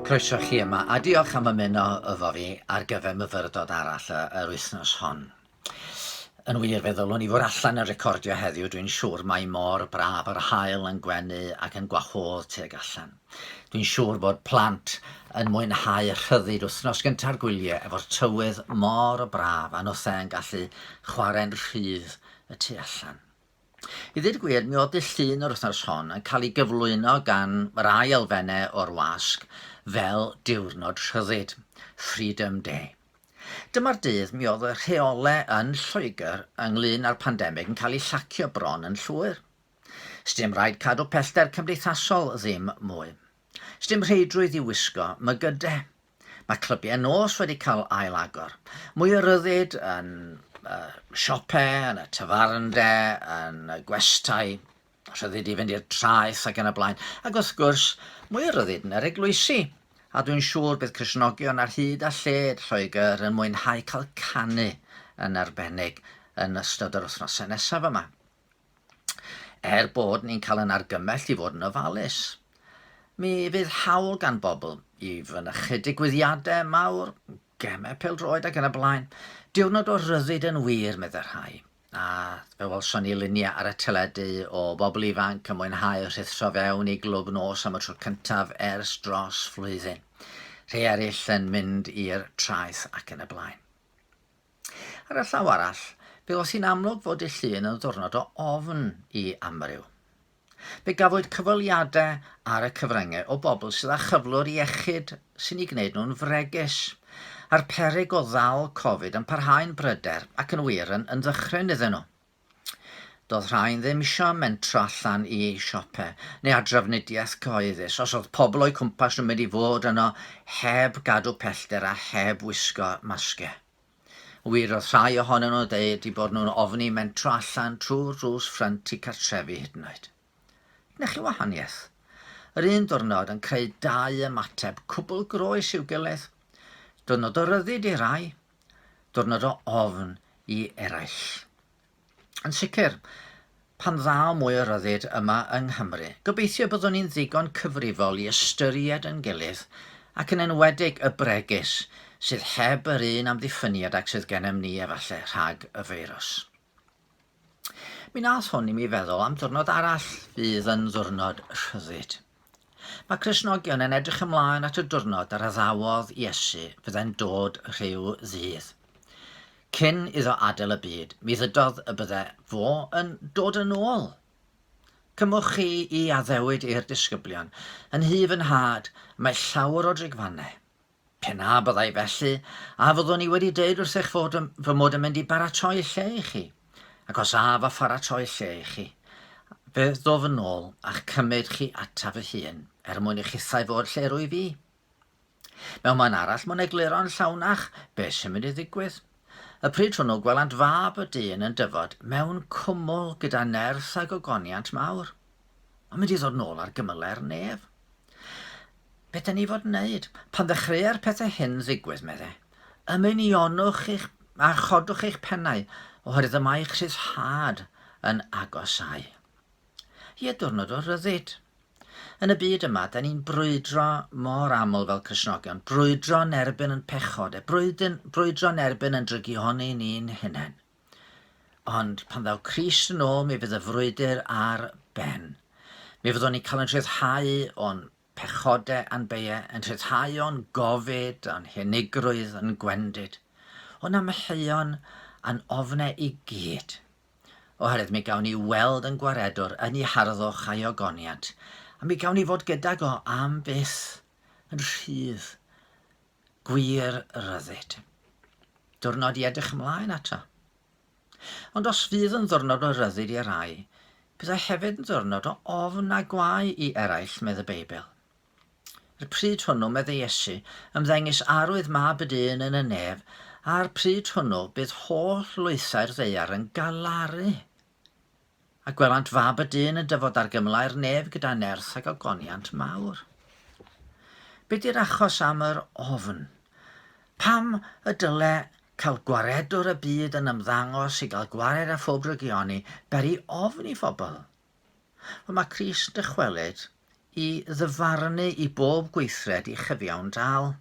Croeso chi yma a diolch am ymuno efo fi ar gyfer myfyrdod arall y, yr wythnos hon. Yn wir, fe ddylwn i fod allan yn recordio heddiw, dwi'n siŵr mae mor braf yr haul yn gwenu ac yn gwahodd tuag allan. Dwi'n siŵr bod plant yn mwynhau rhyddid wythnos gynta'r gwyliau efo'r tywydd mor braf a nhwthe yn gallu chwarae'n rhydd y tu allan. I ddweud y gwir, mi oedd dydd Llun yr wythnos hon yn cael ei gyflwyno gan rai elfennau o'r wasg fel Diwrnod Rhyddid, Freedom Day. Dyma'r dydd mi oedd y rheolau yn Lloegr ynglyn â'r pandemig yn cael eu llacio bron yn llwyr. Sdim rhaid cadw pellter cymdeithasol ddim mwy. Sdim rheidrwydd i wisgo mygydau. Mae clybiau nos wedi cael ail agor. Mwy o ryddid yn y siope, yn y tafarnde, yn y gwestai, rhyddid i fynd i'r traeth ac yn y blaen. Ac wrth gwrs, mwy o ryddid yn yr eglwysi. A dwi'n siŵr bydd Cristnogion ar hyd a lled Lloegr yn mwynhau cael canu yn arbennig yn ystod yr wythnosau nesaf yma. Er bod ni'n cael yn argymell i fod yn ofalus, mi fydd hawl gan bobl i fynychu digwyddiadau mawr, gemau pêl-droed ac yn y blaen. Diwrnod o ryddid yn wir, meddai rhai. A fe welson ni luniau ar y teledu o bobl ifanc yn mwynhau rhuthro fewn i glwb nos am y tro cyntaf ers dros flwyddyn. Rhai eraill yn mynd i'r traeth ac yn y blaen. Ar y llaw arall, fe oedd hi'n amlwg fod dydd Llun yn ddiwrnod o ofn i amryw. Fe gafwyd cyfweliadau ar y cyfryngau o bobl sydd â chyflwr iechyd sy'n eu gwneud nhw'n fregus, a'r peryg o ddal Covid yn parhau'n bryder ac yn wir yn, yn ddychryn iddyn nhw. Doedd rhai ddim isio mentro allan i siope neu ar drafnidiaeth cyhoeddus os oedd pobl o'u cwmpas nhw'n mynd i fod yno heb gadw pellter a heb wisgo masgiau. Yn wir, roedd rhai ohonyn nhw'n deud eu bod nhw'n ofni mentro allan trwy'r drws ffrynt i cartrefi hyd yn oed. Dyna chi wahaniaeth. Yr un diwrnod yn creu dau ymateb cwbl groes i'w gilydd. Diwrnod o ryddid i rai, Diwrnod o ofn i eraill. Yn sicr, pan ddaw mwy o ryddid yma yng Nghymru, gobeithio byddwn ni'n ddigon cyfrifol i ystyried yn gilydd, ac yn enwedig y bregus, sydd heb yr un amddiffyniad ag sydd gennym ni efallai rhag y feirws. Mi wnaeth hwn i mi feddwl am ddiwrnod arall fydd yn ddiwrnod rhyddid. Mae Cristnogion yn edrych ymlaen at y diwrnod yr addawodd Iesu fydde'n dod rhyw ddydd. Cyn iddo adael y byd, mi ddydodd y bydde fo yn dod yn ôl. Cymwch chi i addewid i'r disgyblion, yn nhŷ fy nhad, mae llawer o drigfannau. Pe na byddai felly, a fyddwn i wedi deud wrthych fod yn, fy mod yn mynd i baratoi lle i chi? Ac os af a pharatoi lle i chi, fe ddof yn ôl a'ch cymryd chi ataf fy hun, er mwyn i chithau fod lle rwyf i. Mewn man arall, mae'n egluro'n llawnach beth sy'n mynd i ddigwydd. Y pryd hwnnw gwelant fab y dyn yn dyfod mewn cwmwl gyda nerth a gogoniant mawr. Mae'n mynd i ddod nôl ar gymylau'r nef. Be da ni fod yn neud? Pan ddechreua'r pethau hyn ddigwydd, medde, ymunionwch eich, a chodwch eich pennau, oherwydd y mae eich rhyddhad yn agosáu. Ie, diwrnod o ryddid. Yn y byd yma, da ni'n brwydro mor aml fel Cristnogion, brwydro yn erbyn yn pechod, e, brwydro, brwydro yn erbyn yn drygioni ni'n hunain. Ond pan ddaw Crist yn ôl, mi fydd y frwydr ar ben. Mi fyddwn ni'n cael yn rhyddhau o'n pechodau a'n beiau, yn rhyddhau o'n gofid, o'n hunigrwydd, yn gwendid, o'n amheuon a'n ofnau i gyd. Oherwydd mi gawn ni weld yn gwaredwr yn ei harddwch a'i ogoniant, a mi gawn ni fod gydag o am byth, yn rhydd, gwir ryddid. Diwrnod i edrych ymlaen ato. Ond os fydd yn ddiwrnod o ryddid i rai, bydd e hefyd yn ddiwrnod o ofn a gwae i eraill, medd y Beibl. Yr pryd hwnnw, medde Iesu, ymddengys arwydd mab y dyn yn y nef, a'r pryd hwnnw bydd holl lwythau'r ddaear yn galaru. A gwelant fab y dyn yn dyfod ar gymylau'r nef gyda nerth ac ogoniant mawr. Be di'r achos am yr ofn? Pam y dyle cael gwaredwr y byd yn ymddangos i gael gwared â phob drygioni beri ofn i phobl? Wel, mae Crist yn dychwelyd i ddyfarnu i bob gweithred i chyfiawn dal.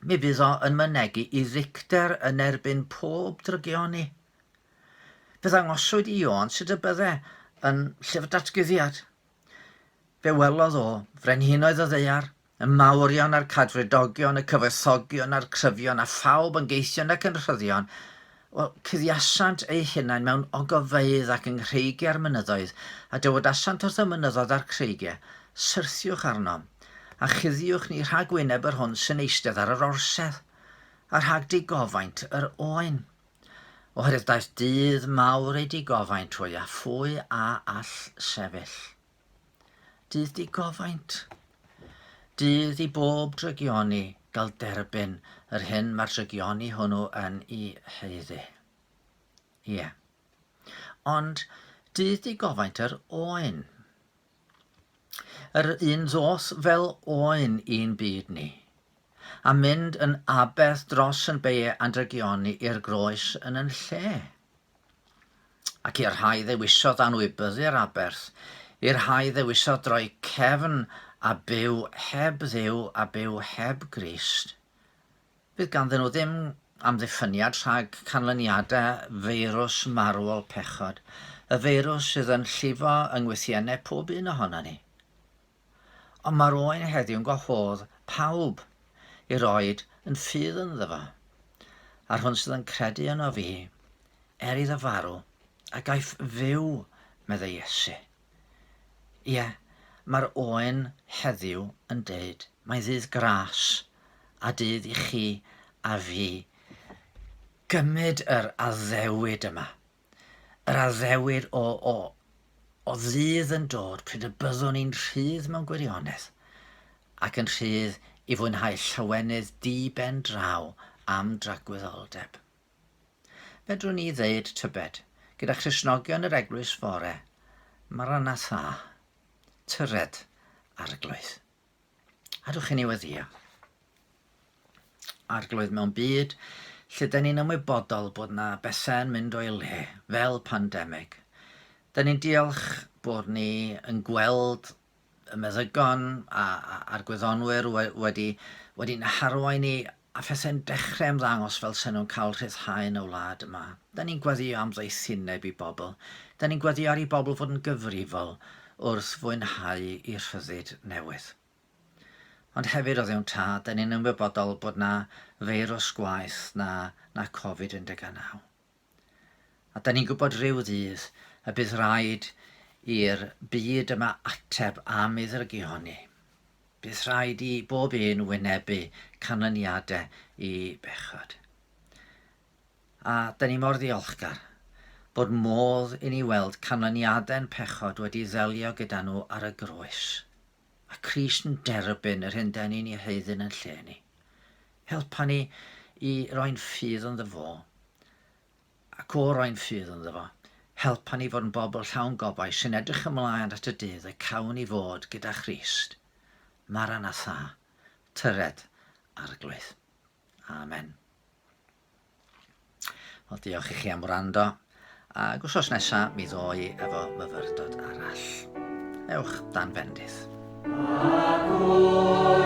Mi fydd o yn mynegi i ddicter yn erbyn pob drygioni. Fe ddangoswyd i Ioan sut y bydde yn llyfr datguddiad. Fe welodd o frenhinoedd y ddaear, y mawrion a'r cadfridogion, y cyfoethogion a'r cryfion, a phawb yn geithion ac yn rhyddion. Wel, cuddiasant eu hunain mewn ogofeydd ac yng nghreigiau'r mynyddoedd, a dywedasant wrth y mynyddoedd a'r creigiau, Syrthiwch arnom, a chuddiwch ni rhag wyneb yr hwn sy'n eistedd ar yr orsedd, a rhag digofaint yr oen. Oherwydd daeth dydd mawr ei digofaint hwy, a phwy a all sefyll? Dydd digofaint. Dydd i bob drygioni gael derbyn yr hyn mae'r drygioni hwnnw yn ei haeddu. Ie. Ond dydd digofaint yr oen. Yr un ddoth fel oen i'n byd ni, a mynd yn aberth dros yn beie a'n drygioni i'r groes yn yn lle. Ac i'r rhai ddewisodd anwybyddu'r aberth, i'r rhai ddewisodd droi cefn a byw heb Dduw a byw heb Grist, Fydd ganddyn nhw ddim amddiffyniad rhag canlyniadau feirws marwol pechod, y feirws sydd yn llifo yng ngwythiennau pob un ohonon ni. Ond mae'r oen heddiw'n gwahodd pawb i roed yn ffydd ynddo fo. A'r hwn sydd yn credu yno fi, er iddo farw, a gaiff fyw, meddai Iesu. Ie, mae'r oen heddiw yn deud, mae'n ddydd gras a dydd i chi a fi gymryd yr addewid yma. Yr addewid o, o, o ddydd yn dod pryd y byddwn ni'n rhydd mewn gwirionedd ac yn rhydd i fwynhau llawenydd di-ben draw am dragwyddoldeb. Fedrwn ni ddeud, tybed, gyda Christnogion yr eglwys fore, Maranatha, tyred, Arglwydd. Adwch i ni weddio. Arglwydd, mewn byd lle da ni'n ymwybodol bod na bethau'n mynd o'i le, fel pandemig, da ni'n diolch bod ni yn gweld y meddygon a, a, a'r gwyddonwyr wedi, wedi'n harwain ni a phethau'n dechrau ymddangos fel sen nhw'n cael rhyddhau yn y wlad yma. Da ni'n gweddio am ddoethineb i bobl. Da ni'n gweddio ar i bobl fod yn gyfrifol wrth fwynhau i rhyddid newydd. Ond hefyd o Dduw'n Tad, da ni'n ymwybodol bod na feirws gwaeth na, na Covid-19. A da ni'n gwybod rhyw ddydd y bydd rhaid i'r byd yma ateb am ei ddrygioni. Bydd rhaid i bob un wynebu canlyniadau i bechod. A da ni mor ddiolchgar bod modd i ni weld canlyniadau'n pechod wedi ddelio gyda nhw ar y groes. A Crist yn derbyn yr hyn da ni'n ei haeddu'n yn lle ni. Helpa ni i roi'n ffydd ynddo fo, ac o roi'n ffydd ynddo fo, helpa ni fod yn bobl llawn gobaith sy'n edrych ymlaen at y dydd y cawn i fod gyda Christ. Maranatha, tyred, Arglwydd. Amen. Wel, diolch i chi am wrando. Ac wsos nesa, mi ddo i efo myfyrdod arall. Ewch dan fendith. Ac